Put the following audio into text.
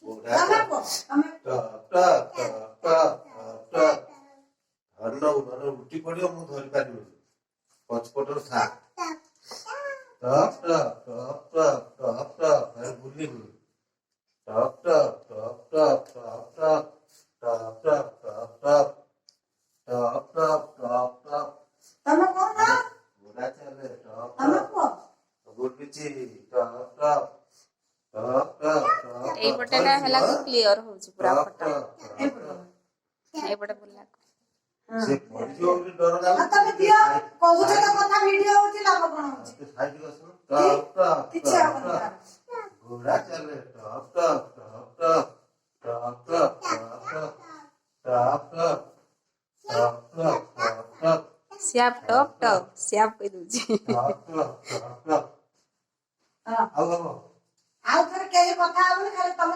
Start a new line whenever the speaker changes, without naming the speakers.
ଘୋଡ଼ା।
ତମେ କୁହ ତମେ।
Top top top top top top. ଧରି ନବୁ, ନହେଲେ ଉଠି ପଡିବ, ମୁଁ ଧରି ପାରିବିନି। ପଛପଟରୁ ଥା। Top top top top top top. ଆରେ ବୁଲିନି। Top top top top top top top top top top top top top top.
ତମେ କହୁନ।
ଘୋଡ଼ା ଚାଲେ ଟପ୍
ତମେ
ଟପ୍।
କୁହ।
ବୁଲୁଛି top top top top top.
ଏଇପଟେ ହେଲା କ୍ଲିୟର ହଉଛି ପୁରା
ଟପ୍
ଫଟୋ।
Top top.
ଏଇପଟେ ବୁଲା।
ସେ ପଡିଯିବ ବୋଲି ଡର
ଆଉ ତମେ
ଲାଗୁଛି।
ଦିଅ, କହୁଛ ତ କଥା, ଭିଡିଓ ହଉଛି, ଲାଭ କଣ ହଉଛି?
ସାଇଡ୍ ଆସୁନ। ଟପ୍ ଟପ୍
କିଛି
ଟପ୍
ହବନି
ଟପ୍।
ତାର।
ଘୋଡ଼ା ଚାଲେ top top top top top top top top top top top top top.
ସିଆପ top top ସିଆପ କହିଦଉଛି।
Top top top top.
ହଁ।
ଆଉ ହବ।
ଆଉ ଥରେ କେହି କଥା ହବନି, ଖାଲି ତମେ।